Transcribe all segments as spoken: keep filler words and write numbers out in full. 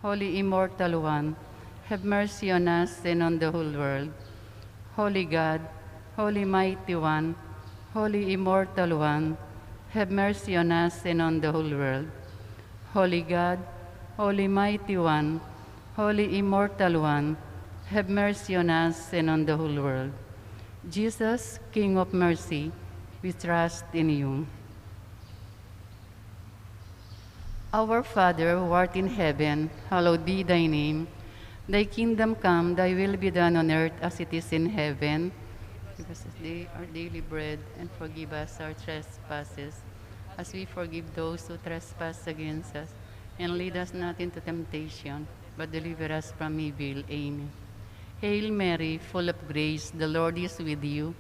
Holy Immortal One, have mercy on us and on the whole world. Holy God, Holy Mighty One, Holy Immortal One, have mercy on us and on the whole world. Holy God, Holy Mighty One, Holy Immortal One, have mercy on us and on the whole world. Jesus, King of mercy, we trust in you. Our Father, who art in heaven, hallowed be thy name. Thy kingdom come, thy will be done on earth as it is in heaven. Give us this day our daily bread, and forgive us our trespasses, as we forgive those who trespass against us. And lead us not into temptation, but deliver us from evil. Amen. Hail Mary, full of grace, the Lord is with you.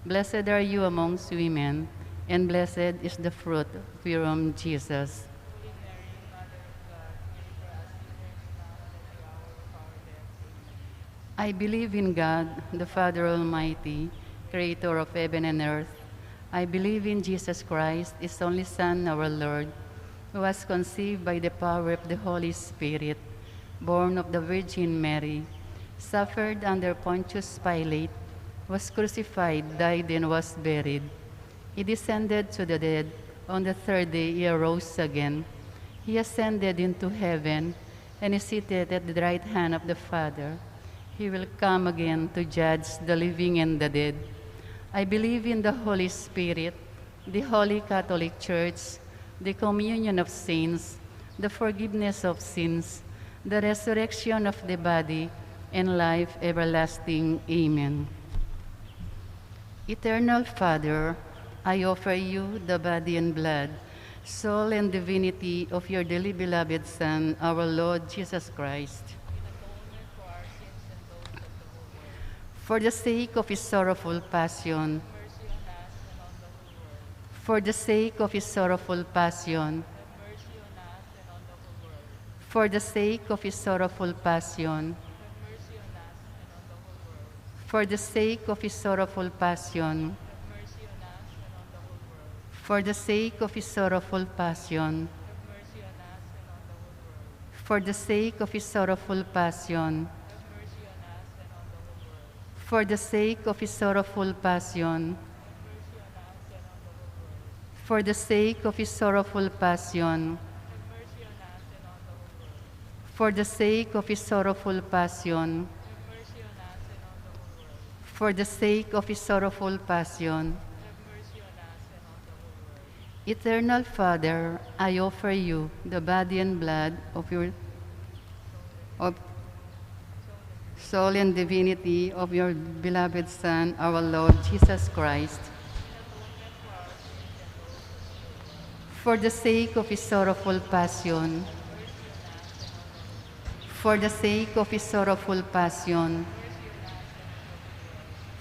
Blessed are you amongst women, and blessed is the fruit of your womb, Jesus. I believe in God, the Father Almighty, creator of heaven and earth. I believe in Jesus Christ, his only Son, our Lord, who was conceived by the power of the Holy Spirit, born of the Virgin Mary, suffered under Pontius Pilate, was crucified, died, and was buried. He descended to the dead. On the third day he arose again. He ascended into heaven and is seated at the right hand of the Father. He will come again to judge the living and the dead. I believe in the Holy Spirit, the Holy Catholic Church, the communion of saints, the forgiveness of sins, the resurrection of the body, and life everlasting. Amen. Eternal Father, I offer you the body and blood, soul and divinity of your dearly beloved Son, our Lord Jesus Christ. For the sake of his sorrowful passion, for the sake of his sorrowful passion, for the sake of his sorrowful passion, for the sake of his sorrowful passion, for the sake of his sorrowful passion, for the sake of his sorrowful passion, for the sake of his sorrowful passion, for the sake of his sorrowful passion, for the sake of his sorrowful passion, for the sake of his sorrowful passion. Eternal Father, I offer you the body and blood of your of soul and divinity of your beloved Son, our Lord Jesus Christ. For the sake of his sorrowful passion, for the sake of his sorrowful passion,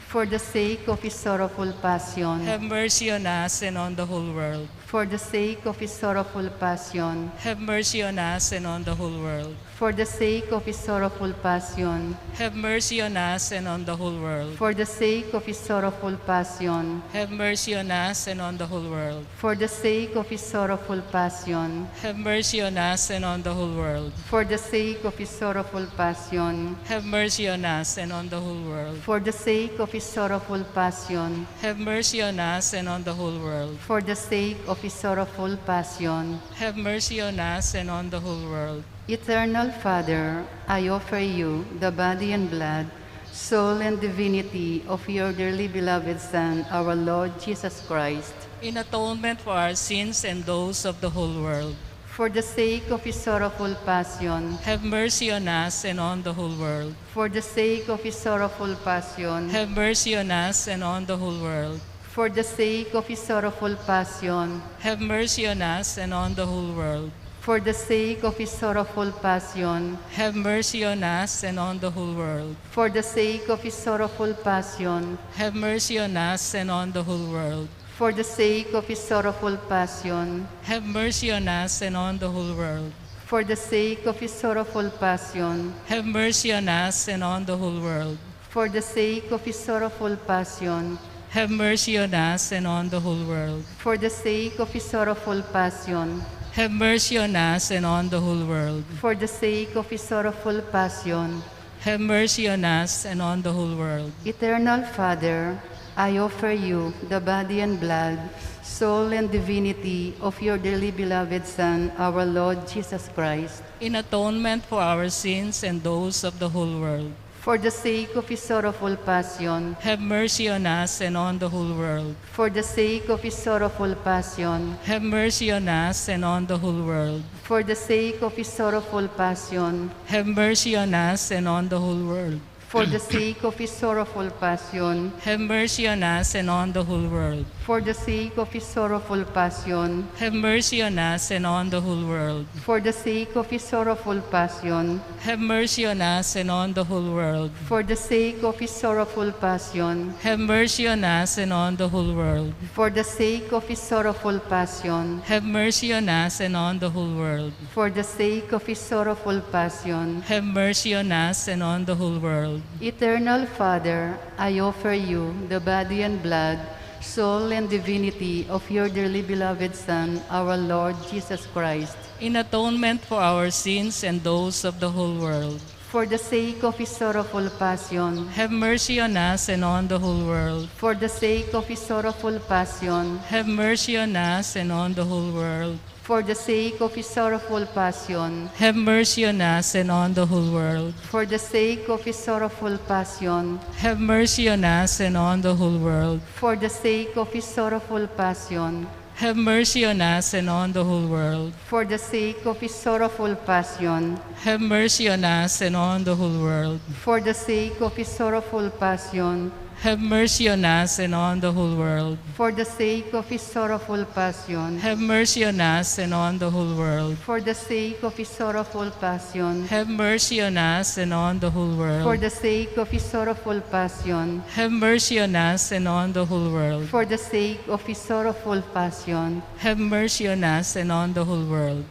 for the sake of his sorrowful passion, have mercy on us and on the whole world. For the sake of his sorrowful passion, have mercy on us and on the whole world. For the sake of his sorrowful passion, have mercy on us and on the whole world. For the sake of his sorrowful passion, have mercy on us and on the whole world. For the sake of his sorrowful passion, have mercy on us and on the whole world. For the sake of his sorrowful passion, have mercy on us and on the whole world. For the sake of his sorrowful passion, have mercy on us and on the whole world. For the sake of his sorrowful passion, have mercy on us and on the whole world. Eternal Father, I offer you the body and blood, soul and divinity of your dearly beloved Son, our Lord Jesus Christ. In atonement for our sins and those of the whole world. For the sake of his sorrowful passion, have mercy on us and on the whole world. For the sake of his sorrowful passion, have mercy on us and on the whole world. For the sake of his sorrowful passion, have mercy on us and on the whole world. For the sake of his sorrowful passion, have mercy on us and on the whole world. For the sake of his sorrowful passion, have mercy on us and on the whole world. For the sake of his sorrowful passion, have mercy on us and on the whole world. For the sake of his sorrowful passion, have mercy on us and on the whole world. For the sake of his sorrowful passion, have mercy on us and on the whole world. For the sake of his sorrowful passion, Have mercy on us and on the whole world. For the sake of his sorrowful passion. Have mercy on us and on the whole world. Eternal Father, I offer you the body and blood, soul and divinity of your dearly beloved Son, our Lord Jesus Christ. In atonement for our sins and those of the whole world. For the sake of his sorrowful passion. Have mercy on us and on the whole world. For the sake of his sorrowful passion. Have mercy on us and on the whole world. For the sake of his sorrowful passion. Have mercy on us and on the whole world. For the sake of his sorrowful passion. Have mercy on us and on the whole world. For the sake of his sorrowful passion. Have mercy on us and on the whole world. For the sake of his sorrowful passion. Have mercy on us and on the whole world. For the sake of his sorrowful passion. Have mercy on us and on the whole world. For the sake of his sorrowful passion. Have mercy on us and on the whole world. For the sake of his sorrowful passion. Have mercy on us and on the whole world. Eternal Father, I offer you the body and blood, soul and divinity of your dearly beloved Son, our Lord Jesus Christ. In atonement for our sins and those of the whole world. For the sake of his sorrowful passion. Have mercy on us and on the whole world. For the sake of his sorrowful passion. Have mercy on us and on the whole world. For the sake of his sorrowful passion. Have mercy on us and on the whole world. For the sake of his sorrowful passion. Have mercy on us and on the whole world. For the sake of his sorrowful passion. Have mercy on us and on the whole world. For the sake of his sorrowful passion. Have mercy on us and on the whole world. For the sake of his sorrowful passion. Have mercy on us and on the whole world. For the sake of his sorrowful passion. Have mercy on us and on the whole world. For the sake of his sorrowful passion. Have mercy on us and on the whole world. For the sake of his sorrowful passion. Have mercy on us and on the whole world. For the sake of his sorrowful passion. Have mercy on us and on the whole world.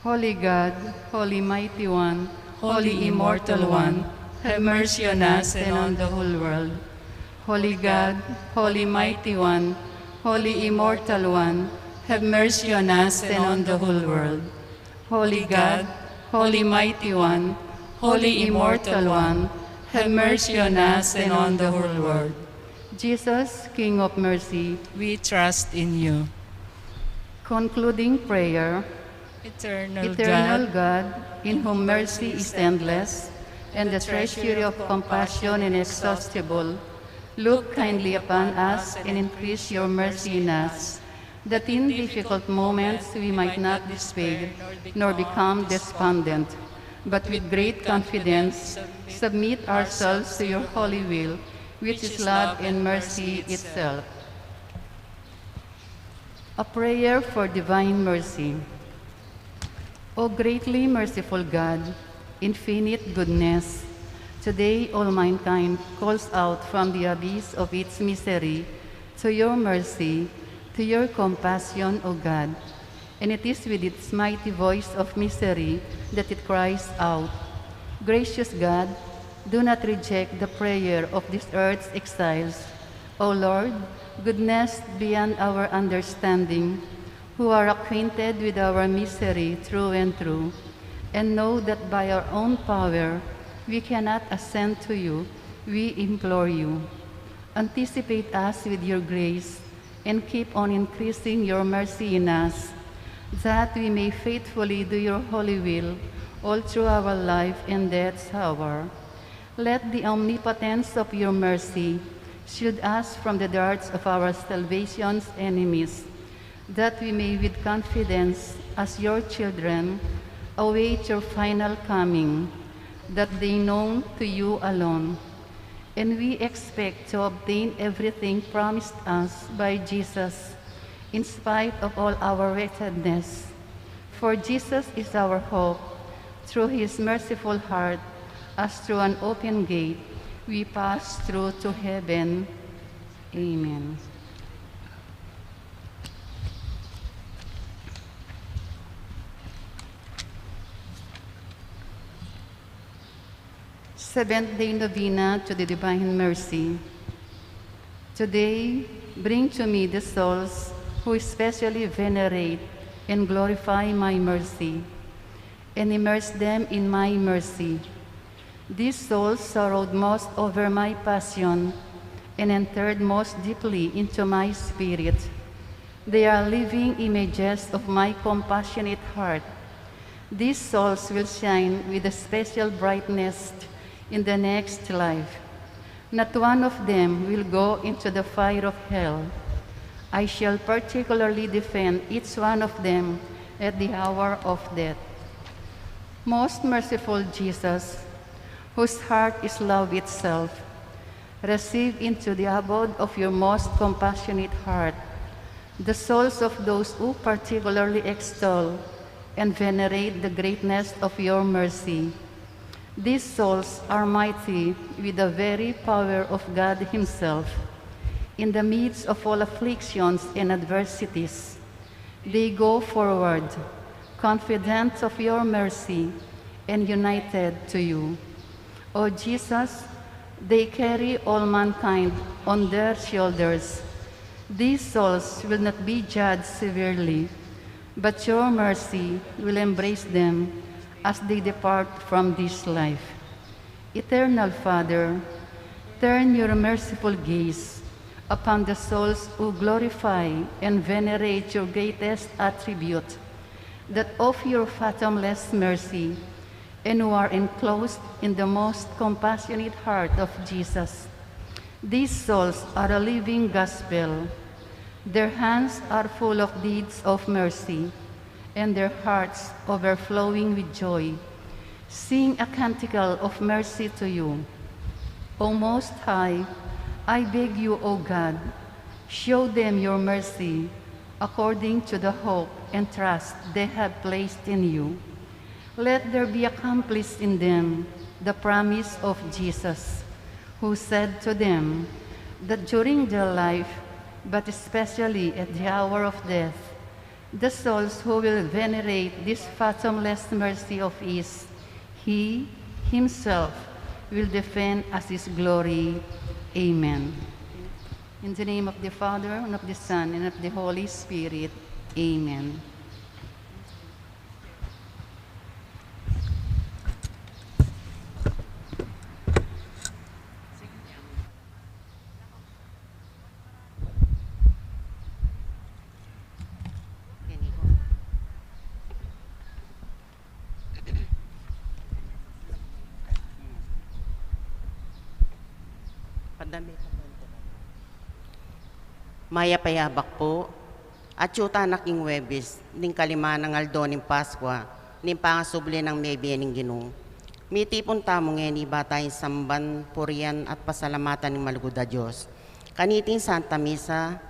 Holy God, Holy Mighty One, Holy Immortal One, have mercy on us and on the whole world. Holy God, Holy Mighty One, Holy Immortal One, have mercy on us and on the whole world. Holy God, Holy Mighty One, Holy Immortal One, have mercy on us and on the whole world. Jesus, King of mercy, we trust in you. Concluding prayer. Eternal Eternal God, God, in whom mercy is endless, and the treasury of compassion inexhaustible, look kindly upon us and increase your mercy in us, that in difficult moments we might not despair nor become despondent, but with great confidence submit ourselves to your holy will, which is love and mercy itself. A prayer for divine mercy. O greatly merciful God, infinite goodness, today all mankind calls out from the abyss of its misery to your mercy, to your compassion, O God. And it is with its mighty voice of misery that it cries out. Gracious God, do not reject the prayer of this earth's exiles. O Lord, goodness beyond our understanding, who are acquainted with our misery through and through, and know that by our own power we cannot ascend to you, we implore you. Anticipate us with your grace, and keep on increasing your mercy in us, that we may faithfully do your holy will all through our life and death's hour. Let the omnipotence of your mercy shield us from the darts of our salvation's enemies, that we may with confidence, as your children, await your final coming, that day known to you alone. And we expect to obtain everything promised us by Jesus, in spite of all our wretchedness. For Jesus is our hope. Through his merciful heart, as through an open gate, we pass through to heaven. Amen. Seventh Day Novena to the Divine Mercy. Today, bring to me the souls who especially venerate and glorify my mercy, and immerse them in my mercy. These souls sorrowed most over my passion and entered most deeply into my spirit. They are living images of my compassionate heart. These souls will shine with a special brightness in the next life. Not one of them will go into the fire of hell. I shall particularly defend each one of them at the hour of death. Most merciful Jesus, whose heart is love itself, receive into the abode of your most compassionate heart the souls of those who particularly extol and venerate the greatness of your mercy. These souls are mighty with the very power of God Himself. In the midst of all afflictions and adversities, they go forward, confident of your mercy and united to you. O Jesus, they carry all mankind on their shoulders. These souls will not be judged severely, but your mercy will embrace them as they depart from this life. Eternal Father, turn your merciful gaze upon the souls who glorify and venerate your greatest attribute, that of your fathomless mercy, and who are enclosed in the most compassionate heart of Jesus. These souls are a living gospel. Their hands are full of deeds of mercy, and their hearts overflowing with joy. Sing a canticle of mercy to you. O Most High, I beg you, O God, show them your mercy according to the hope and trust they have placed in you. Let there be accomplished in them the promise of Jesus, who said to them that during their life, but especially at the hour of death, the souls who will venerate this fathomless mercy of His, He Himself will defend as His glory. Amen. In the name of the Father, and of the Son, and of the Holy Spirit. Amen. Mayap a yabak pu. Atyu tana king Huwebes, ning kalima nang aldo ning Paskua, ning pangasubli nang mebie ning Ginu. Mitipun tamu ngeni ibat ing samban, purian, at pasalamatan ning malugud a Dios. Kaniting Santa Misa,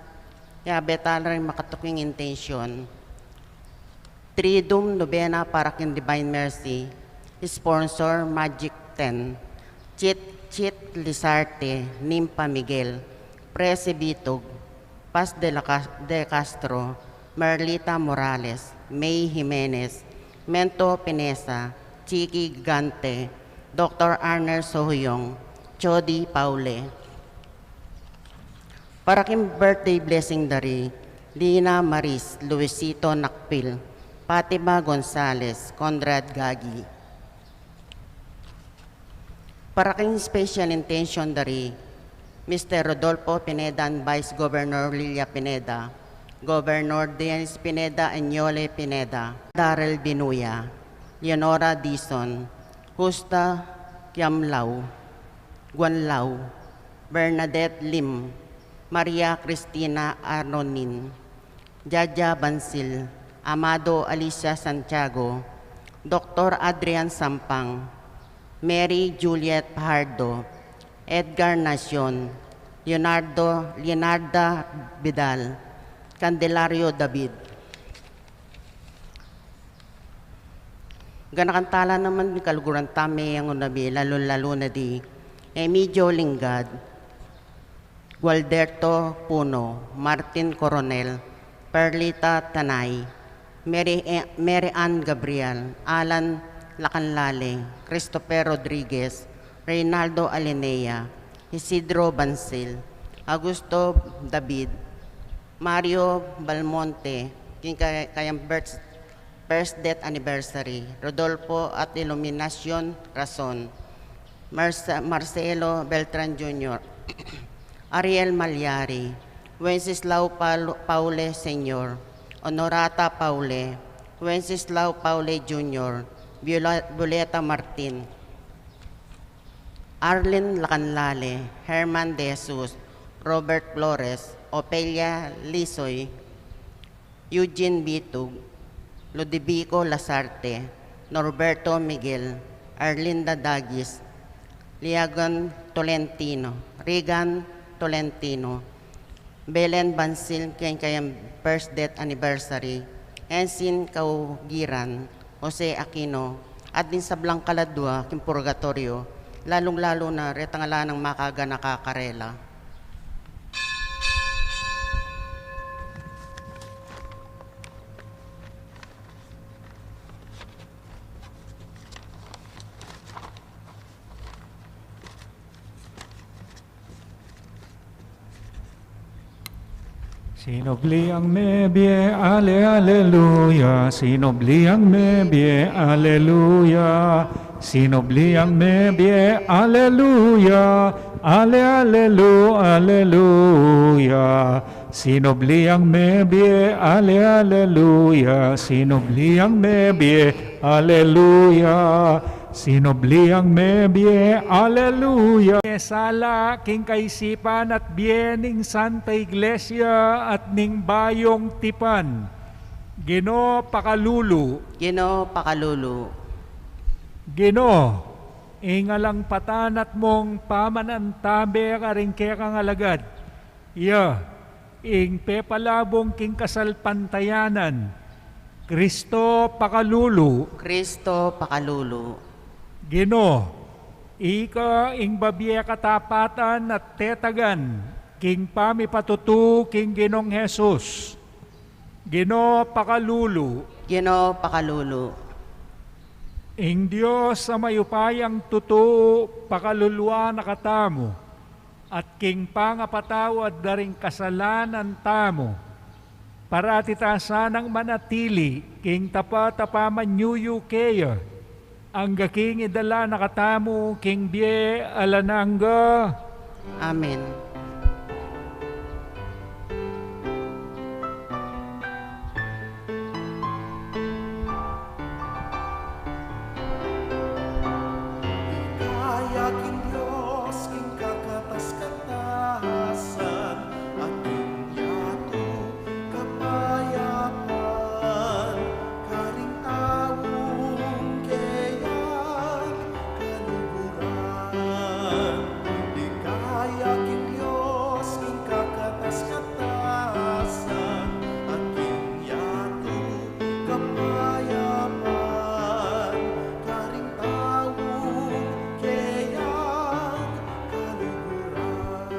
yabe tala ring makatuking intensyon. Triduum Novena para king Divine Mercy. Sponsor, Magic Ten. Chit Chit Lisarte, Nympha Miguel, Presi Bitug, Paz de, la Cas-, de Castro, Merlita Morales, May Jimenez, Mento Pinesa, Chiki Gigante, Doktor Arner Sohuyong, Chody Paule. Para king birthday blessing da ri Lina Maris, Luisito Nakpil, Fatima Gonzales, Conrad Gagi. Para king special intention da ri Mister Rodolfo Pineda and Vice Governor Lilia Pineda, Governor Dennis Pineda and Yole Pineda, Darrell Binuya, Leonora Dizon, Justa Kiamlao, Guanlao, Bernadette Lim, Maria Cristina Arnonin, Jaja Bansil, Amado Alicia Santiago, Doktor Adrian Sampang, Mary Juliet Fajardo, Edgar Nacion, Leonardo, Leonarda Vidal, Candelario David. Ganakan tala naman ing kaluguran tame yang unabe, lalu-lalu na di Emigio Lingad, Gualberto Puno, Martin Coronel, Perlita Tanay, Mary, Mary Ann Gabriel, Alan Lacanlale, Christopher Rodriguez, Reynaldo Alinea, Isidro Bansil, Augusto David, Mario Balmonte, King kay-, kayang birth-, first death anniversary, Rodolfo at Iluminacion Rason, Marce-, Marcelo Beltran Junior, Ariel Malyari, Wenceslao Paul-, Paule Senior, Honorata Paule, Wenceslao Paule Junior, Viola-, Violeta Martin, Arlene Lacanlale, Herman De Jesus, Robert Flores, Ofelia Lisoy, Eugene Bitug, Ludovico Lasarte, Norberto Miguel, Arlinda Dagis, Liagan Tolentino, Regan Tolentino, Belen Bansil, king kayang first death anniversary, Ensign Kaugiran, Jose Aquino, at ding sablang kaladua king purgatoryo, lalung-lalu na retang ala nang makaganaka karela. Sinubli ang mebie, ale, aleluya. Sinubli ang mebie, aleluya. Sinubli ang mebie, aleluya. Ale, alelu-, aleluya. Sinubli ang mebie, ale, aleluya. Sinubli ang mebie, aleluya. Sinubli ang mebie, aleluya. Sala king kaisipan at bie ning Santa Iglesia at ning Bayung Tipan. Ginu, pakalulu. Ginu, pakalulu. Ginu, ing alang patanat mung pamanantabe karing kekang alagad. Iya, ing pepalabung king kasalpantayanan. Kristo pakalulu. Kristo pakalulu. Ginu, ika ing babie katapatan at tetagan king pamipatutu king Ginung Jesus. Ginu pakalulu. Ginu pakalulu. Ing Dios a mayupayang tutu pakaluluan na katamu at king pangapatawad da ring kasalanan tamu. Parati ta sanang manatili king tapat a pamanyuyu keya, angga king idala na katamu king bie alang angga. Amen. Kaya king Dios, king kakatas-katasan, at king yatu, kapayapan, karing taung keyang kaluguran. Ligaya king Dios, king kakatas-katasan, at king yatu, kapayapan, karing taung keyang kaluguran.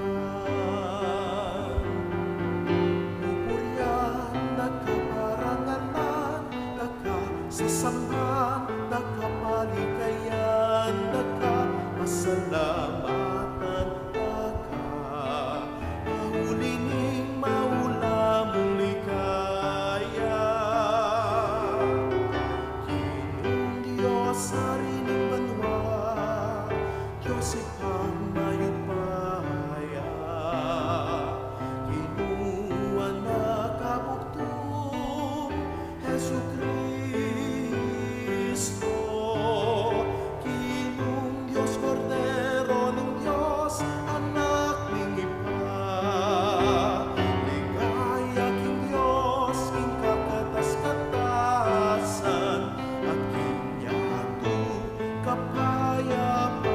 Pupurian da ka, parangalan da ka, sasamban da ka, palikayan da ka, pasalamatan da ka. Uli ning maula mung ligaya, Ginung Dios, Ari ning banua, Dios Ibpang mayupaya, Ginu, Anak a bugtung, Jesucristo, Ginung Dios, Kordero ning Dios, Anak ning Ibpa. Ligaya king Dios, king kakatas-katasan, at king yatu, kapayapan,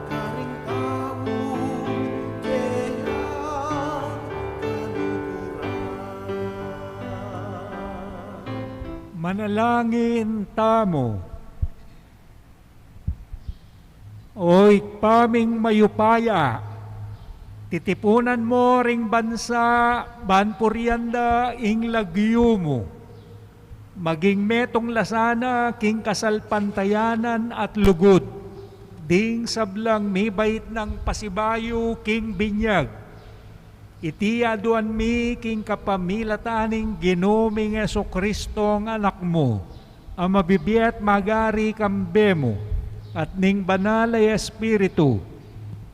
karing taung keyang kaluguran. Manalangin tamu. O Ibpa ming mayupaya, titipunan mu ring bansa ban purian da ing lagyu mu. Maging metung la sana king kasalpantayanan at lugud ding sablang mibait nang pasibayu king binyag. Iti aduan mi king kapamilatan ning Ginu ming Jesucristo a Anak mu, a mabibie at magari kambe mu, at ning Banal a Espiritu,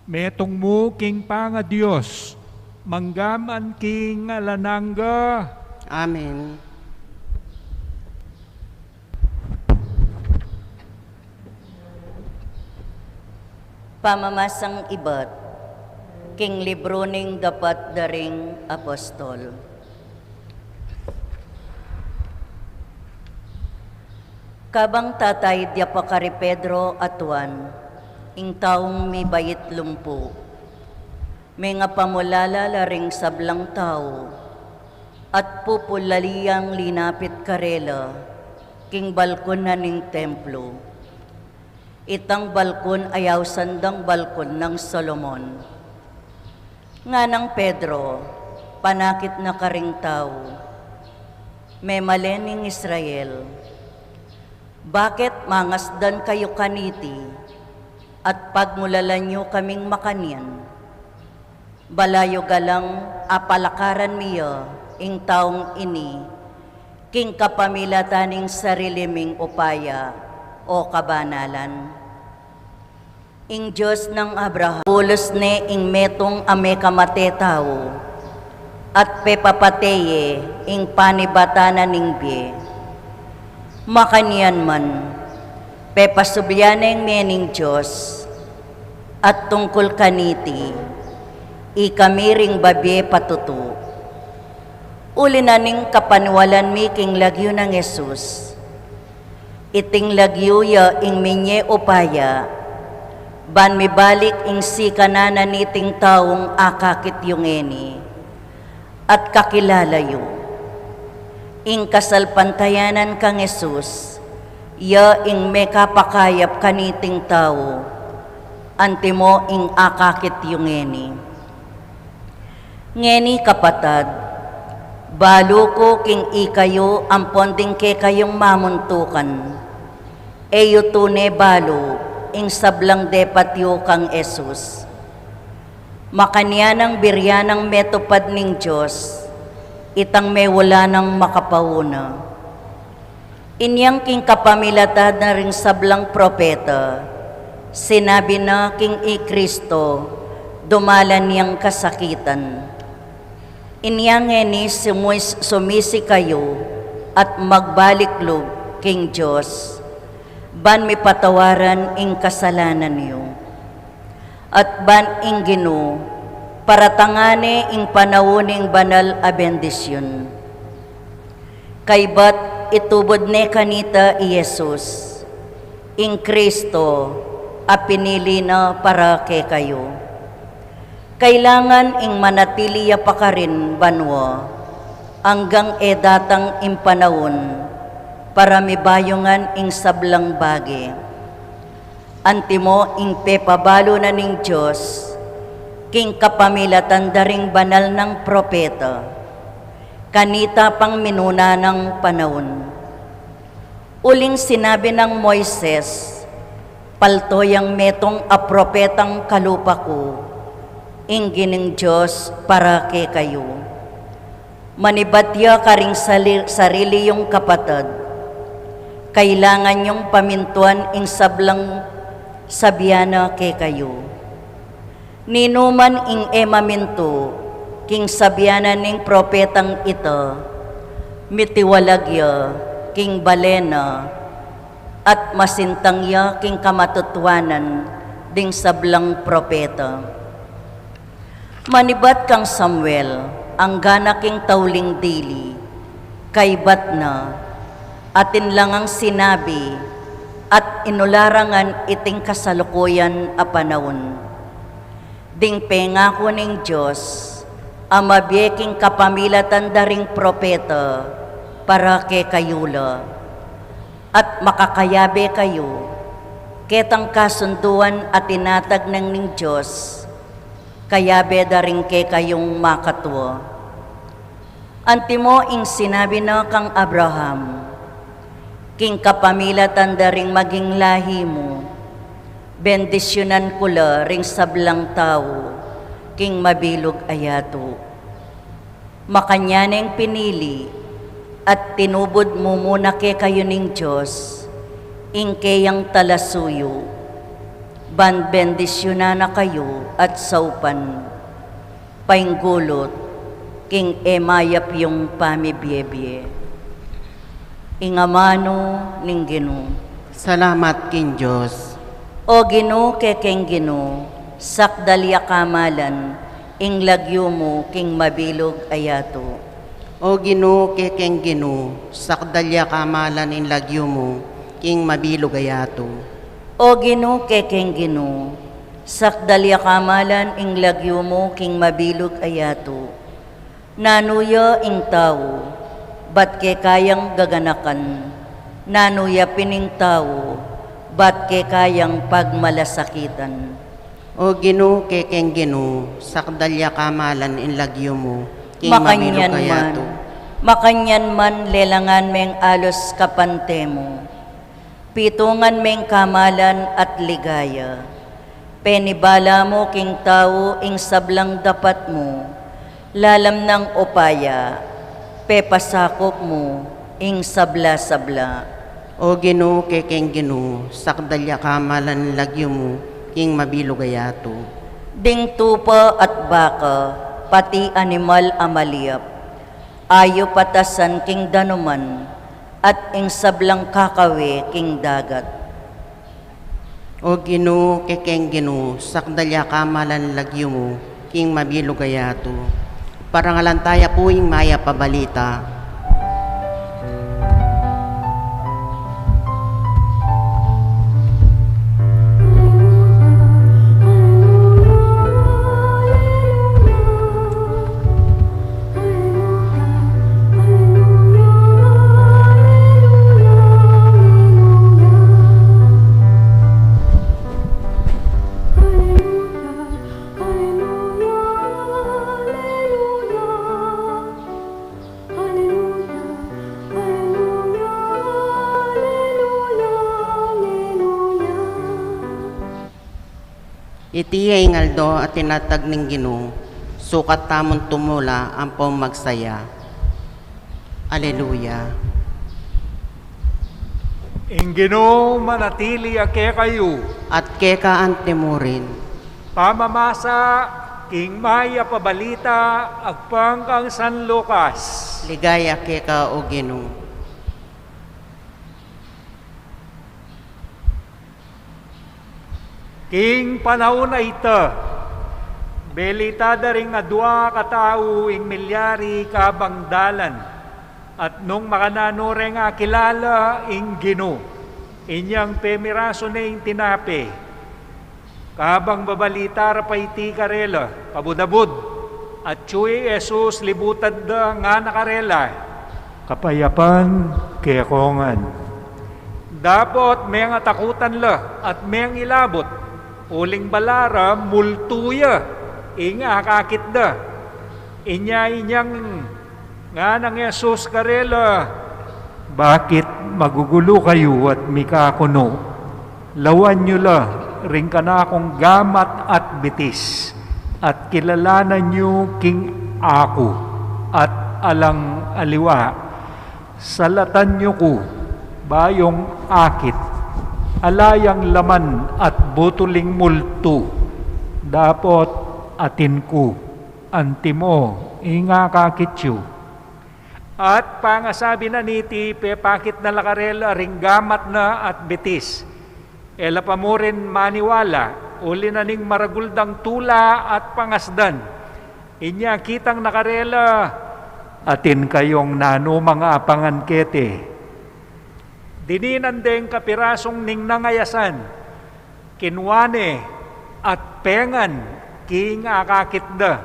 metung mu king pangaDios, mangga man king alang angga. Amen. Pamamasang ibat king libru ning Dapat da ring Apostol. Kabang tatay dia pa kari Pedro at Juan, ing taung mibait lumpu, mengapamulala la ring sablang tau, at pupulali yang linapit karela king balkon na ning templo. Itang balkon a ausan dang balkon nang Solomon. Nganang Pedro, panakit na karing tau, "Memalen ning Israel, bakit mangasdan kayu kaniti at pagmulalan yu kaming makanyan? Balayu galang apalakaran mi ya ing taung ini king kapamilatan ning sarili ming upaya o kabanalan? Ing Dios nang Abraham, bulus ne ing metung a mekamate tau, at pepapate ye ing panibatan na ning bie. Makanyan man, pepasubli ya neng me ning Dios, at tungkul kaniti, ikami ring babie patutu. Uli na ning kapaniwalan mi king lagyu nang Jesus. Iting lagyu ya ing minye upaya, ban mibalik ing sikanan na niting taung akakit yu ngeni, at kakilala yu ing kasalpantayanan kang Jesus, ya ing mekapakayap kaniting tau, antimo ing akakit yu ngeni. Ngeni kapatad, balu ku king ikayu ampon ding kekayung mamuntukan, e yu tune balu ing sablang depat yu kang Jesus. Makanyan nang birian nang metupad ning Dios itang mewala nang makapauna. Inyang king kapamilatan da ring sablang propeta, sinabi na king i Kristo dumalan yang kasakitan. Inya ngeni sumis-, sumisi kayu at magbalik lub king Dios, ban mipatawaran ing kasalanan yu. At ban ing Ginu paratangan ne ing panaun ning banal a bendisyun. Kaybat itubud ne kanita i Jesus, ing Kristo a pinili na para kekayu. Kailangan ing manatili ya pa karin banua anggang e datang ing panaun para mibayungan ing sablang bage. Antimo ing pepabalu na ning Dios king kapamilatan da ring banal nang propeta kanita pang minuna nang panaun. Uling sinabi nang Moises, palto yang metung a propetang kalupa ku, ing Ginung Dios para kekayu. Manibat ya karing sali-, sarili yung kapatad, kailangan yung pamintuan ing sablang sabian na kekayu. Ninuman ing e mamintu king sabian na ning propetang ita, mitiwalag ya king bale na, at masintang ya king kamatutuanan ding sablang propeta. Manibat kang Samuel, angga na king tauling dili, kaybat na, atin lang ang sinabi, at inularangan iting kasalukuyan a panaun. Ding pengaku ning Dios, a mabie king kapamilatan da ring propeta, para kekayu la. At makakayabe kayu, ketang kasunduan a tinatag nang ning Dios, kayabe da ring kekayung makatua. Antimo ing sinabi na kang Abraham, king kapamilatan da ring maging lahi mu, bendisyunan ku la ring sablang tau king mabilug a yatu. Makanyan neng pinili at tinubud mumuna kekayu ning Dios ing keyang talasuyu, ban bendisyunan na kayu at saupan, painggulut king e mayap yung pamibiebie. Ing amanu ning Ginu. Salamat king Dios. O Ginu, kekeng Ginu, sakdal ya kamalan ing lagyu mu king mabilug a yatu. O Ginu, kekeng Ginu, sakdal ya kamalan ing lagyu mu king mabilug a yatu. O Ginu, kekeng Ginu, sakdal ya kamalan ing lagyu mu king mabilug a yatu. Nanu ya ing tau, bat keka yang gaganakan? Nanu ya pin ing tau, bat keka yang pagmalasakitan? O Ginu, kekeng Ginu, sakdal ya kamalan ing lagyu mu king mabilug a yatu. Makanyan man, lelangan meng alus kapante mu. Pitungan meng kamalan at ligaya. Penibala mu king tau ing sablang dapat mu, lalam nang upaya, pepasakup mu ing sabla-sabla. O Ginu, kekeng Ginu, sakdal ya kamalan ing lagyu mu king mabilug a yatu. Ding tupa at baka, pati animal a maliap, ayup at asan king danuman, at ing sablang kakawe king dagat. O Ginu, kekeng Ginu, sakdal ya kamalan ing lagyu mu king mabilug a yatu. Parangalan taya pu ing mayap a balita. Iti ya ing aldo a tinatag ning Ginu, sukat tamung tumula ampong magsaya. Aleluya. Ing Ginu manatili ya kekayu. At keka anti murin. Pamamasa king mayap a balita agpang kang San Lucas. Ligaya keka, o Ginu. King panaun a ita, belita da ring adua katau ing milyari kabang dalan, at nung makananu reng akilala ing Ginu, inyang pemirasu ne ing tinape, kabang babalita ra pa iti karela, kabud-abud, atyu i Jesus libutad da, ngana karela, Kapayapan keko ngan. Dapot mengatakutan la at mengilabut, uling bala ra multu ya ing akakit da. Inya inyang nganang Jesus karela, Bakit magugulu kayu at mikakunu? Lawan yu la ring kanakung gamat at bitis, at kilalanan yu king aku, at alang aliwa. Salatan yu ku, bayung akit, ala yang laman at butuling multu, dapot atin ku, antimo ing akakit yu. At pangasabi na niti, pepakit na la karela ring gamat na at bitis. E la pa murin maniwala, uli na ning maragul dang tula at pangasdan. Inya kitang na karela, Atin kayung nanumang apangan keti. Dininan deng kapirasung ningnang a yasan, kinua ne at pengan king akakit da.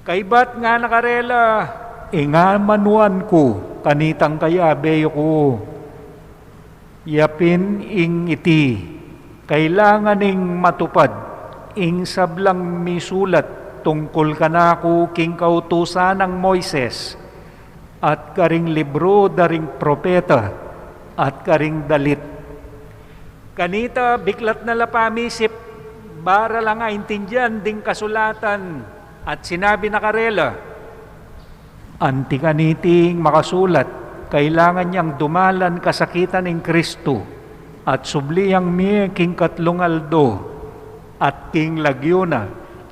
Kaybat ngana karela, Ing amanuan ku kanitang kayabe yu ku, ya pin ing iti, kailangan ing matupad ing sablang misulat tungkul kanaku king kautusan nang Moises, at karing libru da ring propeta, at karing dalit. Kanita biklat na la pamisip, bara lang aintindian ding kasulatan, at sinabi na karela, Anti kaniting makasulat, kailangan yang dumalan kasakitan ning Kristu, at subli yang mie king katlung aldo, at king lagyu na,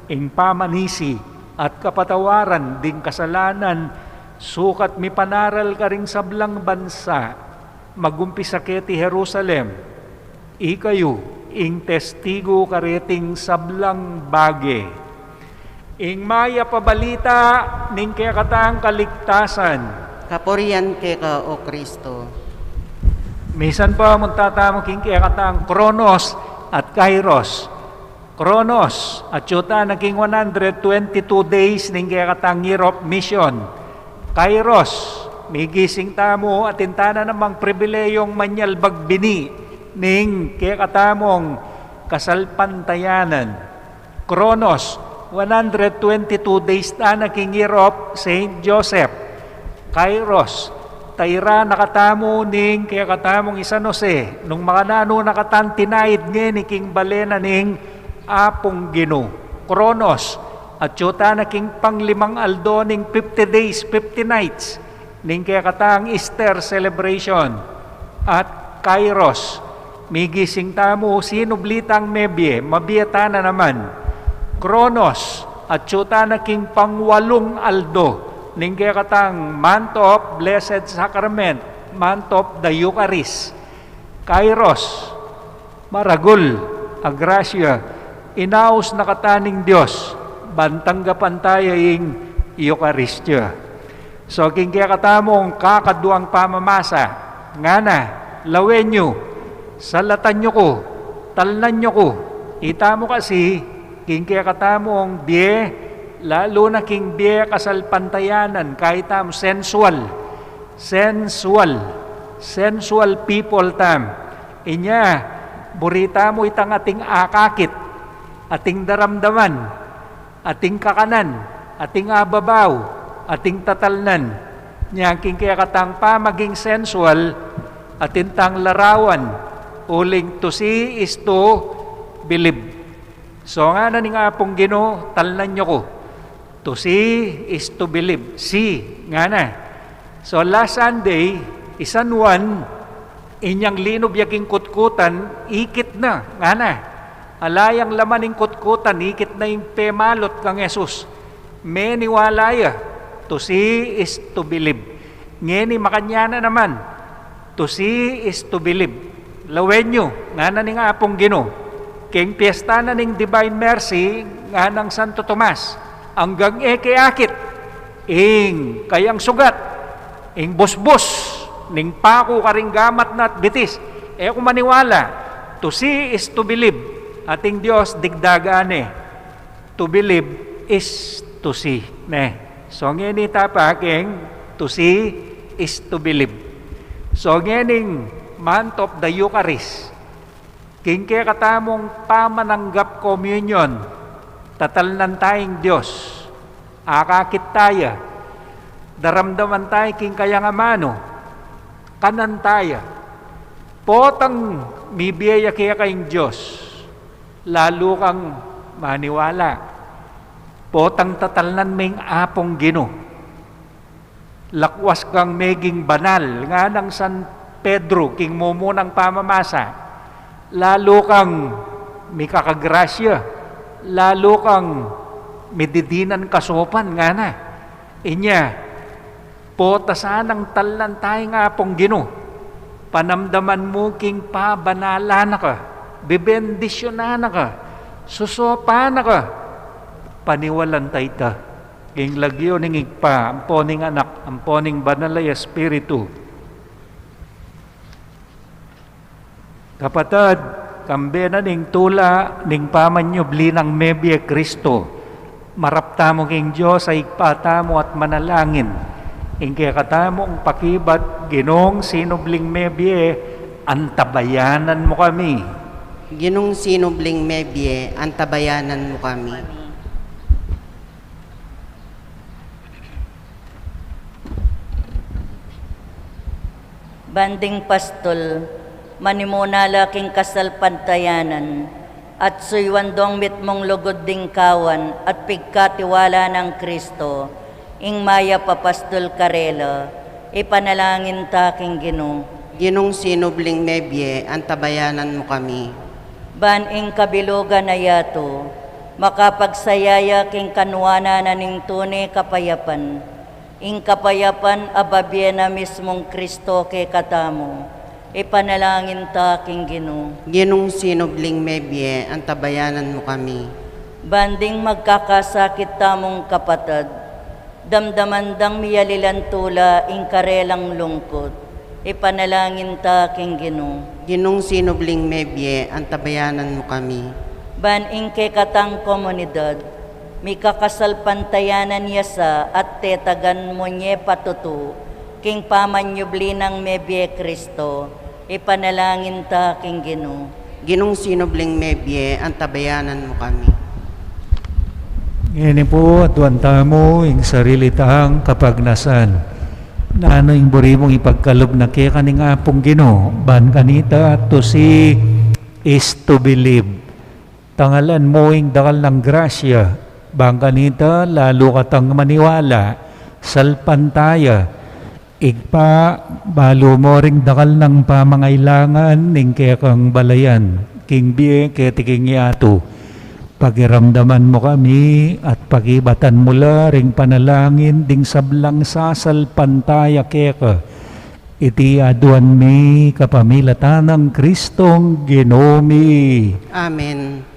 ing pamanisi, at kapatawaran ding kasalanan, sukat mipanaral karing sablang bansa, magumpisa keti Jerusalem. Ikayu ing testigu kareting sablang bage. Ing mayap a balita ning kekatang kaligtasan. Kapurian keka, O Kristo. Misan pa, munta tamu king kekatang Kronos at Kairos. Kronos, atyu tana king one hundred twenty-two days ning kekatang year of mission. Kairos, migising tamu, atin tana namang pribileyong manyalbag bini ning kekatamung kasalpantayanan. Kronos, one hundred twenty-two days tana king year of Saint Joseph. Kairos, tairan na katamu ning kekatamung i San Jose, nung makananu na katang tinaid ngeni king bale na ning Apung Ginu. Kronos, atyu tana king panglimang aldo ning fifty days, fifty nights ning kekatang Easter celebration. At Kairos, migising tamu, sinubli tang mebie, mabie tana naman. Kronos, atyu tana king pangwalung aldo ning kekatang month of Blessed Sacrament, month of the Eucharist. Kairos, maragul a grasya, inaus na kata ning Dios, ban tanggapan taya ing Eukaristia. So, king kekatamung kakaduang pamamasa, ngana, lawen yu, salatan yu ku, talnan yu ku. Ita mu kasi, king kekatamung bie, lalu na king bie kasalpantayanan, kaya tamu sensual, sensual, sensual people tam. Inya, buri tamu itang ating akakit, ating daramdaman, ating kakanan, ating ababaw, ating tatalnan. Nya king kekatang pamaging sensual, atin tang larawan, uling to see is to believe. So ngana ning Apung Ginu, talnan yu ku. To see is to believe. See, ngana. So last Sunday, i San Juan, inyang linub ya king kutkutan, ikit na, ngana. Ala yang laman ning kutkutan, ikit na ing pemalut kang Jesus. Meniwala ya, to see is to believe. Ngeni makanyan na naman, to see is to believe. Lawen yu, ngana ning Apung Ginu. King piesta na ning Divine Mercy, nganang Santo Tomas, anggang e ke akit ing kayang sugat, ing busbus ning paku karing gamat na at bitis, e ku maniwala. To see is to believe. Ating Dios, digdagan ne. To believe is to see, ne? So ngeni ta pa king to see is to believe. So ngening month of the Eucharist, king kekatamung pamananggap communion, tatalnan taya ing Dios, akakit taya, daramdaman taya king kayang amanu, kanan taya. Potang mibie ya keka ing Dios, lalu kang maniwala. Potang tatalnan me ing Apung Ginu, lakwas kang meging banal, nganang San Pedro king mumunang pamamasa. Lalu kang mikakagrasya, lalu kang mididinan kasopan, ngana. Inya, pota sanang talnan taya ing Apung Ginu. Panamdaman mu king pabanalan na ka, bebendisyunan na ka, susopan na ka. Paniwalan taya ita. King lagyu ning Ibpa, ampo ning Anak, ampo ning Banal a Espiritu. Kapatad, kambe na ning tula ning pamanyubli nang mebie Kristo, marap tamu king Dios a Ibpa tamu at manalangin. Ing kekatamung pakibat, Ginung sinubling mebie, antabayanan mu kami. Ginung sinubling mebie, antabayanan mu kami. Ban ding pastul, manimuna la king kasalpantayanan, at suyuan dong mitmung lugud ding kawan at pigkatiwala nang Kristo, Ing mayap a pastul karela, ipanalangin ta king Ginu. Ginung sinubling mebie, antabayanan mu kami. Ban ing kabilugan a yatu, makapagsaya ya king kanuanan na ning tune kapayapan. Ing kapayapan a babie na mismung Kristo kekatamu, ipanalangin ta king Ginu. Ginung sinubling mebie, antabayanan mu kami. Ban ding magkakasakit tamung kapatad, damdaman dang miyalilan tula ing karelang lungkut, ipanalangin ta king Ginu. Ginung sinubling mebie, antabayanan mu kami. Ban ing kekatang komunidad, mikakasalpantayanan ya sa at tetagan mu nye patutu, king pamanyubli nang mebie Kristo, ipanalangin ta king Ginu. Ginung sinubling mebie, antabayanan mu kami. Ngeni pu, aduan tamu ing sarili tang kapagnasan. Nanu ing buri mung ipagkalub na keka ning Apung Ginu, ban kanita, to see is to believe. Tangalan mu ing dakal nang grasya, ban kanita, lalu katang maniwala, salpantaya. Ibpa, balu mu ring dakal nang pamangailangan ning kekang balayan, king bie keti king yatu. Pakiramdaman mu kami at pakibatan mu la ring panalangin ding sablang sasalpantaya keka. Iti aduan mi kapamilatan nang Kristong Ginu mi. Amen.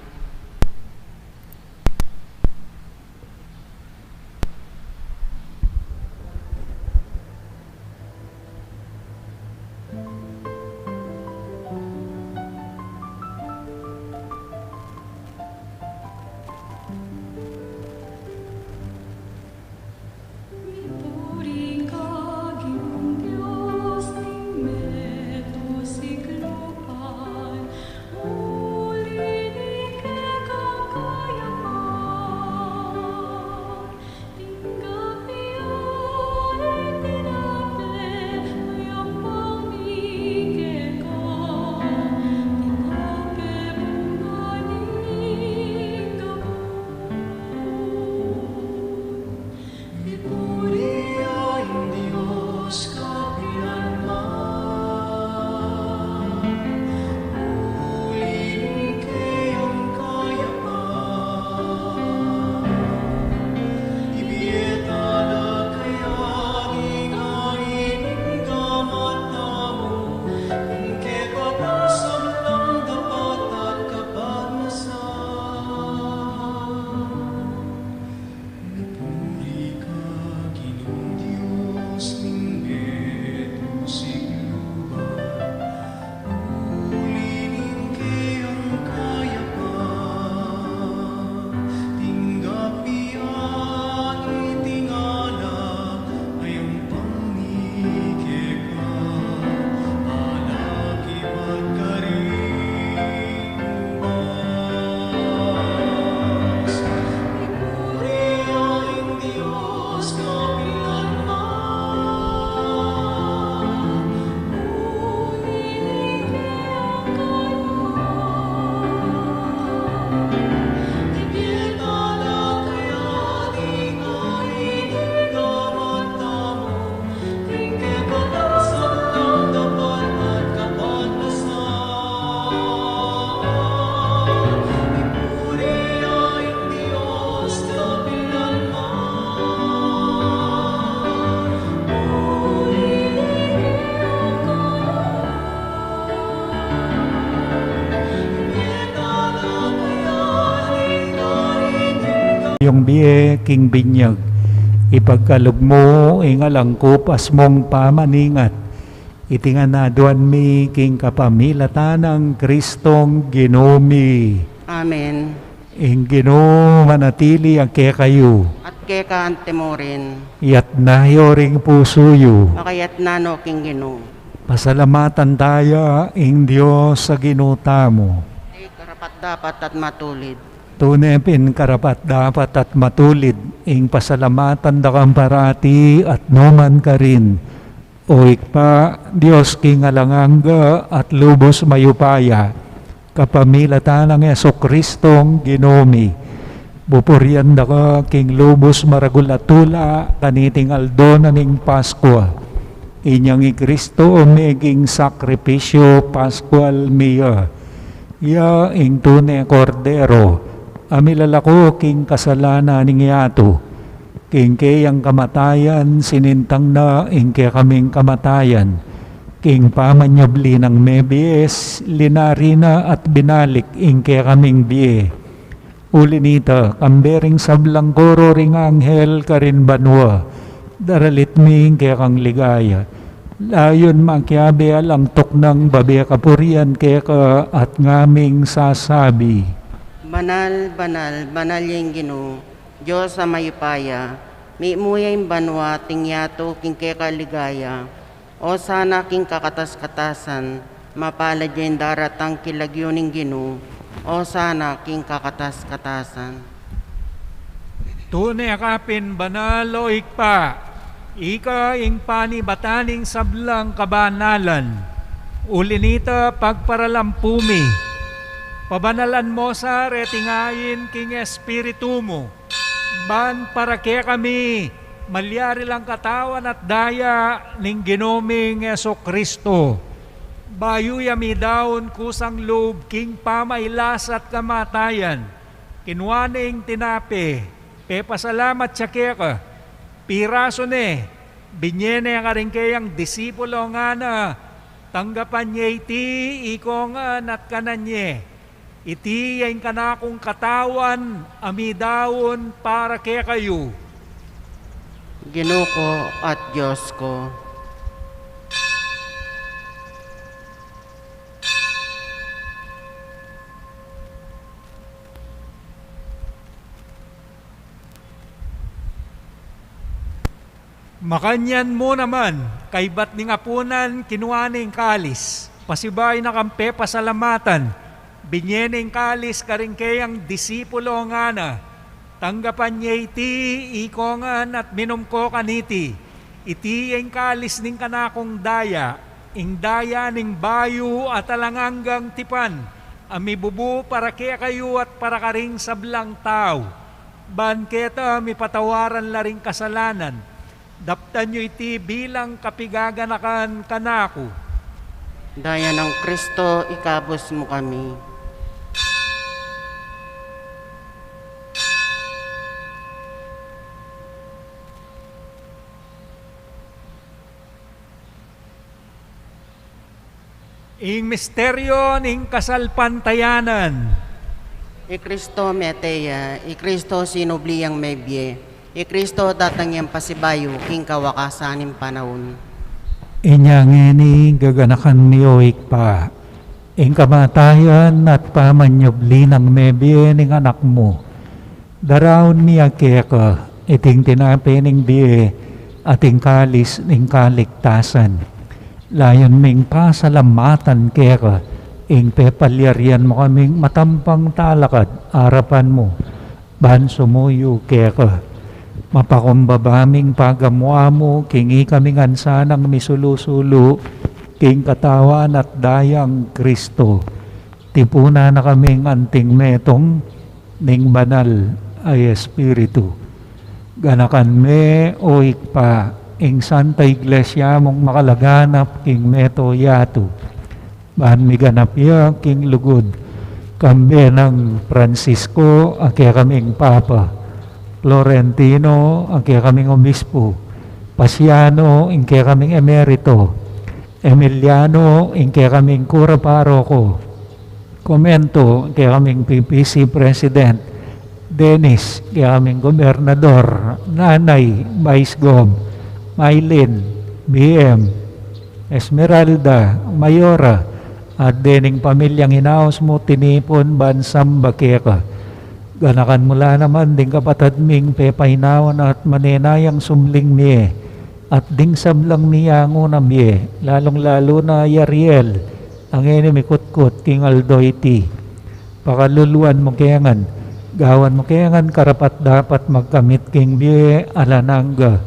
Yung bie king binyag, ipagkalub mu ing alang kupas mung pamaningat. Iti ngan aduan mi king kapamilatan nang Kristong Ginu mi. Amen. Ing Ginu manatili ya kekayu. At keka anti mu rin. Iyatas yu ring pusu yu. Makaiyatas no king Ginu. Pasalamatan taya ing Dios a Ginu tamu. Iti karapat-dapat at matulid. Tune pin karapat-dapat at matulid ing pasalamatan da kang parati at nu man karin, O Ibpa, Dios king alang angga at lubus mayupaya, kapamilatan nang Jesucristong Ginu mi. Pupurian da ka king lubus maragul a tula kaniting aldo na ning Paskua. Inyang i Kristo o meging sakripisyu Paskual mi ya. Ya ing tune Kordero a milalako king kasalanan ning yatu. King keyang kamatayan, sinintang na ing kekaming kamatayan. King pamanyubli nang mebie, linari na at binalik ing kekaming bie. Uli nita, kambe ring sablang koro ring anghel karin banua, daralit mi ing kekang ligaya. Layun makiabe alang tuknang babe kapurian keka at ngaming sasabi, Banal, banal, banal ya ing Ginu, Dios a mayupaya, mimuya ing banua at ing yatu king keka ligaya. Osana king kakatas-katasan, mapalad ya ing daratang king lagyu ning Ginu, Osana king kakatas-katasan. Tune ka pin banal, o Ibpa, ika ing panibatan ning sablang kabanalan. Uli nita pagparalampu mi, pabanalan mu sa reting ain king Espiritu mu, ban para kekami malyari lang katawan at daya ning Ginu ming Jesucristo. Bayu ya midaun kusang lub king pamailas at kamatayan, kinua ne ing tinape, pepasalamat ya keka, pirasu ne, binye ne karing keyang disipulo, ngana, tanggapan ye iti, ikongan at kanan ye. Iti ya ing kanakung katawan a midaun para kekayu. Ginu ku at Dios ku. Makanyan mu naman, kaybat ning apunan, kinua ne ing kalis, pasibayu na kang pepasalamatan, binye ne ing kalis karing keyang disipulo, ngana, tanggapan ye iti, ikongan at minum ko kaniti, iti ya ing kalis ning kanakung daya, ing daya ning bayu at alang anggang tipan, a mibubu para kekayu at para karing sablang tau. Ban keta mipatawaran la ring kasalanan. Daptan yu iti bilang kapigaganakan kanaku. Daya nang Kristo, ikabus mu kami. Ing misteryo ning kasalpantayanan. I Kristo mete ya, i Kristo sinubli yang mebie, i Kristo datang yang pasibayu king kawakasan ning panaun. Inya ngeni gaganakan mi, o Ibpa, ing kamatayan at pamanyubli nang mebie ning Anak mu. Daraun mi ya keka iting tinape ning bie at ing kalis ning kaligtasan. Layun ming pasalamatan keka ing pepalyarian mu kaming matampang talakad arapan mu, ban sumuyu keka. Mapakumbaba ming pagamu-amu king ikami ngan sanang misulu-sulu king katawan at dayang Kristo. Tipunan na kaming anting metung ning Banal a Espiritu. Ganakan me, o Ibpa, ing Santa Iglesia mung makalaganap king meto yatu, ban miganap ya king lugud, kambe nang Francisco a kekaming Papa, Florentino a kekaming Obispo, Pasiano ing kekaming Emerito, Emiliano ing kekaming Kura Paroko, Comento ing kekaming P P C President, Dennis ing kekaming Gobernador, Nanay, Vice Gov, Mylene, B M, Esmeralda, Mayora, at dening pamilyang inaus mu tinipun ban samba keka. Ganakan mu la naman ding kapatad ming pepainawa na at manenayang subling mie, at ding sablang miyangu na mie, lalung-lalu na i Ariel, a ngeni mikutkut king aldo iti. Pakaluluan mu ke ngan, gawan mu ke ngan karapat-dapat magkamit king bie alang angga,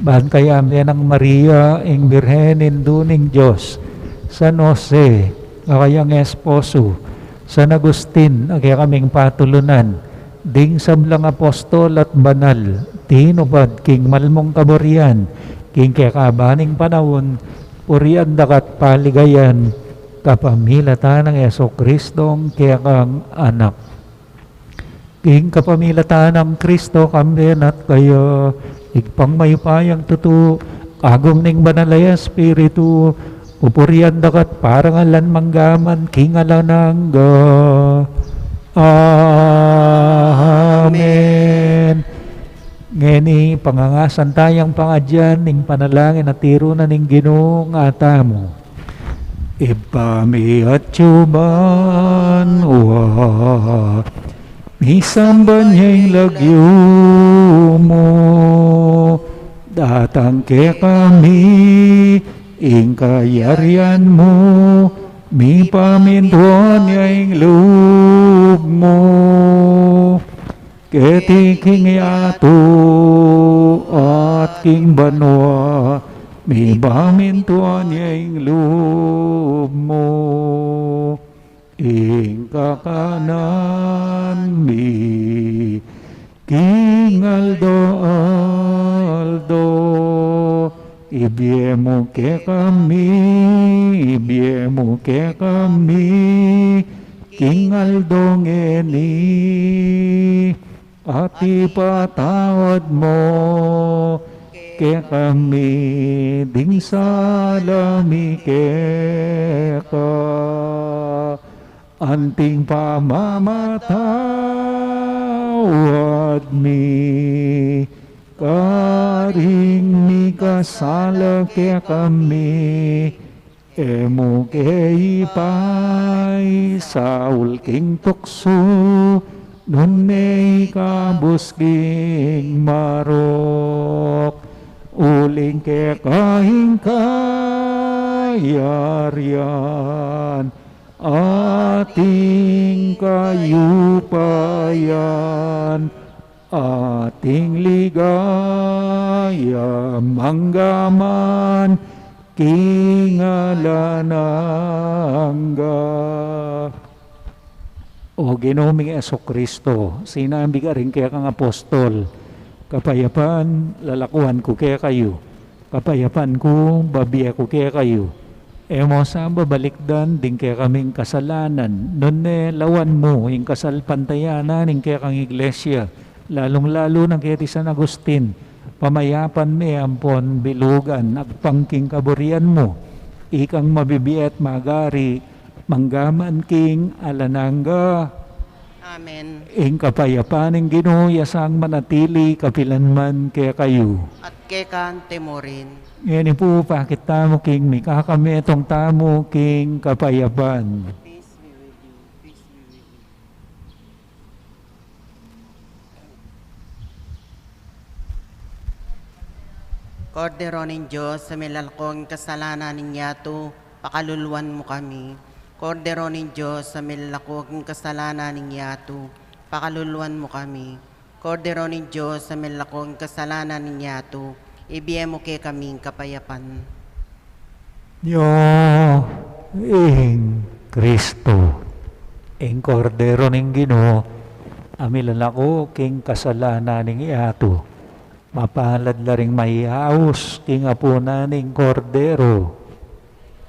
ban kayame nang Maria ing Birhen, Indu ning Dios, San Jose a kayang esposo, San Agustin a kekaming patulunan, Ding sablang apostol at banal, tinupad king malmung kaburian, king kekaban ning panaun, purian daka at paligayan, kapamilatan nang Jesucristong kekang Anak. King kapamilatan nang Kristo, kambe na at kaya, Ibpang mayupayang tutu, kagum ning Banal a Espiritu, pupurian daka at parangalan mangga man king alang angga. Amen. Ngeni, pangangasan tayang pangadyan ning panalangin a tiru na ning Ginu ngatamu. Ibpa mi atsu ka banua, misamban ya ing lagyu mu, datang kekami ing kayarian mu, mipamintuan ya ing lub mu, keti king yatu at king banua, mipamintuan ya ing lub mu. Ing kakanan mi king aldo-aldo, ibie mu kekami, ibie mu kekami king aldo ngeni, at ipatawad mu kekami ding sala mi keka, anting pamamatawad mi karing mikasala kekami. E mu ke ipaisaul king tuksu, nune ikabus king marok. Uling keka ing kayarian, at ing kayupayan, at ing ligaya mangga man king alang angga. O Ginu ming Jesucristo, sinabi mu karing kekang apostol, kapayapan lalakuan ku kekayu, kapayapan ku babie ku kekayu. E mu sa babalikdan ding kekaming kasalanan, nune lawan mu ing kasalpantayanan ning kekang Iglesia, lalung-lalu na keti San Agustin, pamayapan me ampon bilugan agpang king kaburian mu, ikang mabibie at magari mangga man king alang angga. Amen. Ing kapayapan ning Ginu ya sang manatili kapilan man kekayu. At keka mu rin. Ngeni pu, pakit tamu king mikakametung tamu king kapayapan. Peace be with you. Peace be with you. Kordero ning Dios, a milalako king kasalanan ning yatu, pakaluluan mu kami. Kordero ning Dios, a milalako king kasalanan ning yatu, pakaluluan mu kami. Kordero ning Dios, a milalako king kasalanan ning yatu, ibie mu kekami ing kapayapan. Nyo ing Kristo, ing Kordero ning Ginu, a milalako king kasalanan ning yatu. Mapalad la ring mayaus king apunan ning Kordero.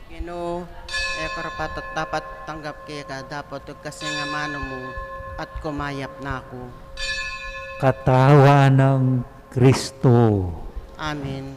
Ginu, e ku karapat-dapat tanggap keka, dapot tugkas ing amanu mu at kumayap na ku. Katawan nang Kristo. Amen.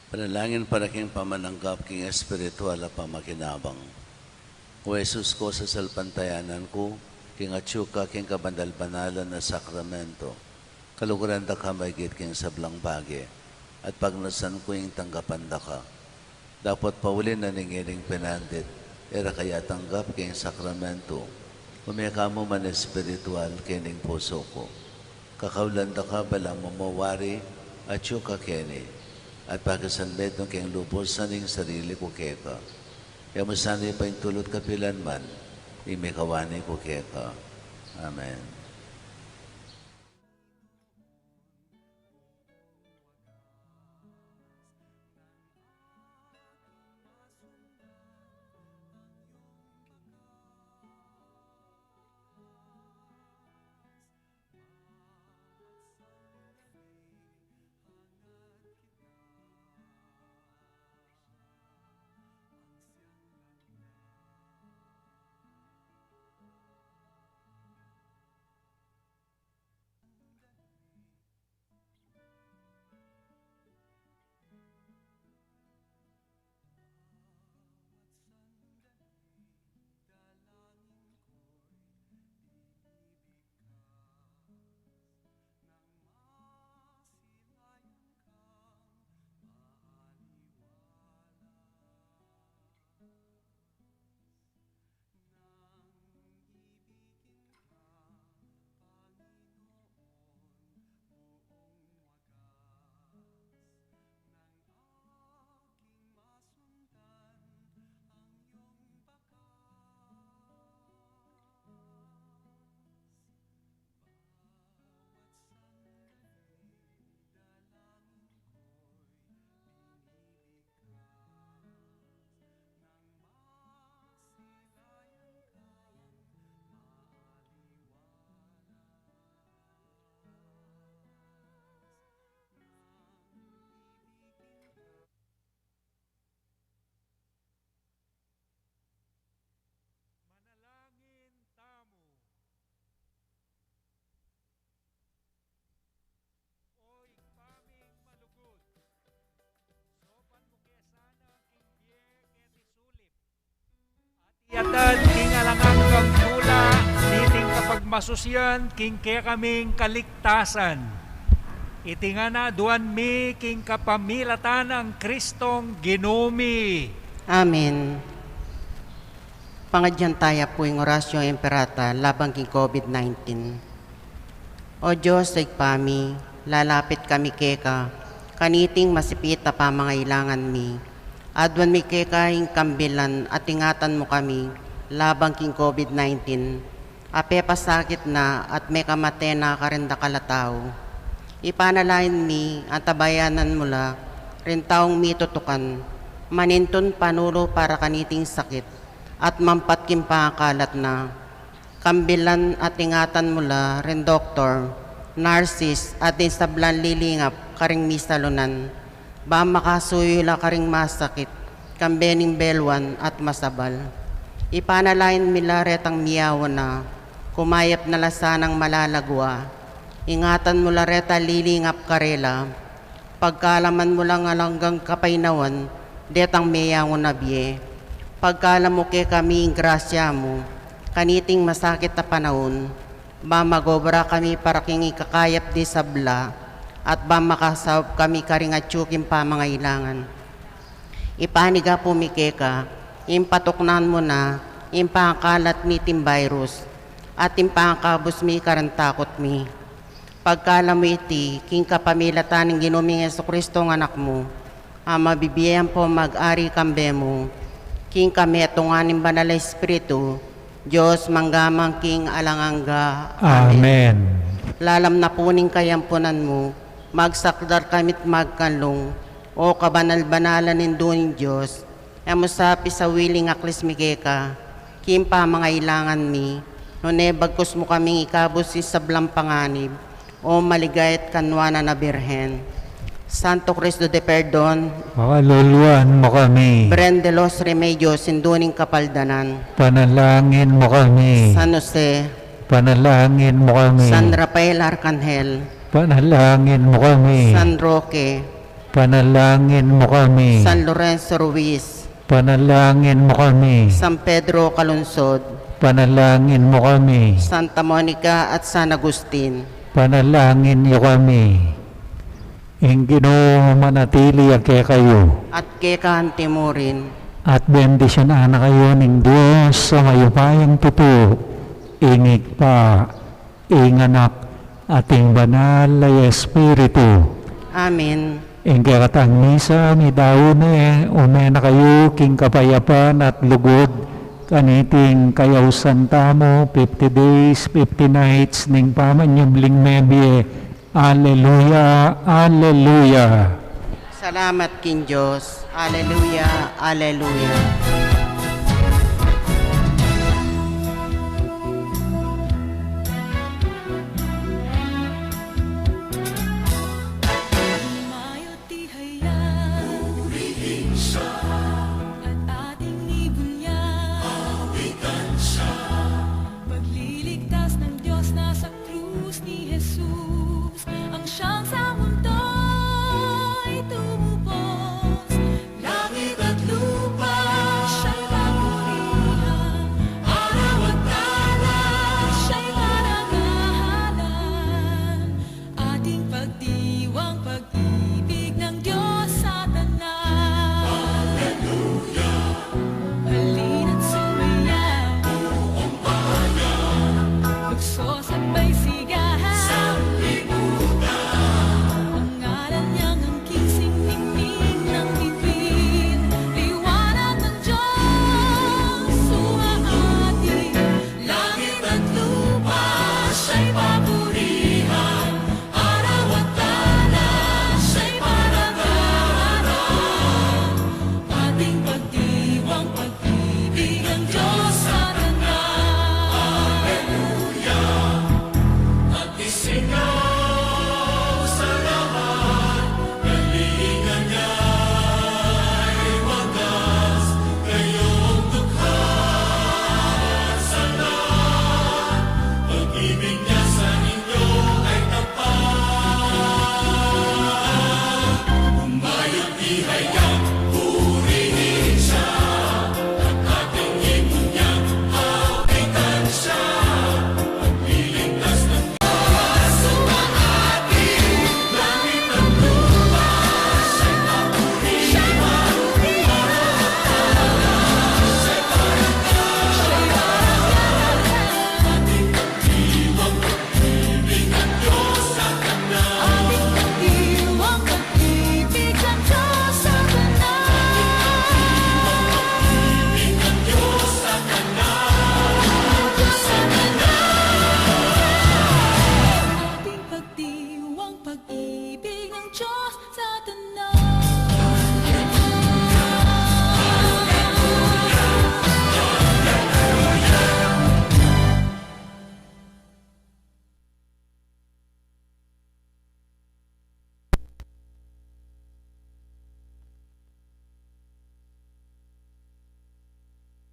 Panalangin para king pamananggap king espiritual a pamakinabang. O Jesus ku, sasalpantayanan ku king atsu ka king kabanal-banalan a sakramento. Kaluguran da ka maigit king sablang bage, at pagnasan ku ing tanggapan da ka. Dapot pauli na ning iling pinandit, e ra ka ya tanggap king sakramento. Ume ka mu man espiritual keng pusu ku. Kakaulan da ka balamu mawari atyu ka keni, at pakisanmetung keng lubus ing sarili ku keka. E mu sana paintulut kapilan man, ing mikawani ku keka. Amen. Manalangin tamu. O Ibpa ming malugud, saupan mu ke sana king bie keti sulip, at iyatas king alang anggang tula niting kapagmasusian king kekaming kaligtasan. Iti ngan aduan mi king kapamilatan nang Kristong Ginu mi. Amen. Pangadyan taya pu ing Oratio Imperata laban king COVID nineteen. O Dios, Ibpa mi, lalapit kami keka, kaniting masipit a pamangailangan mi. Aduan mi keka ing kambilan at ingatan mu kami laban king COVID nineteen, a pepasakit na at mekamate na karing dakal a tau. Ipanalangin mi, antabayanan mu la ring taung mitutukan, manintun panulu para kaniting sakit, at mampat king pangakalat na. Kambilan at ingatan mu la ring doktor, nurses, at ding sablang lilingap karing misalunan, ba makasuyu la karing masakit, kambe ning beluan at masabal. Ipanalangin mi la retang miyawan na, kumayap na la sanang malagwa. Ingatan mu la reta lilingap karela, pagkalaman mu lang alang anggang kapainawan detang meyangu na bie. Pagkalam mu kekami ing grasya mu, kaniting masakit a panaun, ba magobra kami para king ikakayap ding sabla, at ba makasaup kami karing atyu king pamangailangan. Ipanigapu mi keka ing patuknan mu na ing pangakalat niting virus, at ing pangakabus mi karing takut mi. Pagkalam mu iti king kapamilatan ning Ginu ming Jesucristo a Anak mu, a mabibie ampon mag-ari kambe mu, king kametungan ning Banal a Espiritu, Dios mangga man king alang angga. Amen. Amen. Lalam na pu ning kayampunan mu, magsakdal kami't magkanlung, O kabanal-banalan Indu ning Dios, e mu sa pisawiling aklis mi keka king pamangailangan mi, nune bagkus mu kaming ikabus king sablang panganib, O maligaya at kanuanan a Birhen. Santo Cristo de Perdon, pakaluluan mu kami. Birhen de los Remedios, Indu ning Kapaldanan, panalangin mu kami. San Jose, panalangin mu kami. San Rafael Arcangel, panalangin mu kami. San Roque, panalangin mu kami. San Lorenzo Ruiz, panalangin mu kami. San Pedro Calungsod, panalangin mu kami. Santa Monica at San Agustin, panalangin yu kami. Ing Ginu manatili ya kekayu. At keka anti mu rin. At bendisyunan na kayu ning Dios a mayupayang tutu, Ing Ibpa, ing Anak, at ing Banal a Espiritu. Amen. Ing kekatang misa, midaun ne, ume na kayu king kapayapan at lugud, kaniting kayausan tamu, fifty days, fifty nights, ning pamanyubling mebie. Aleluya, aleluya. Salamat king Dios. Aleluya, aleluya.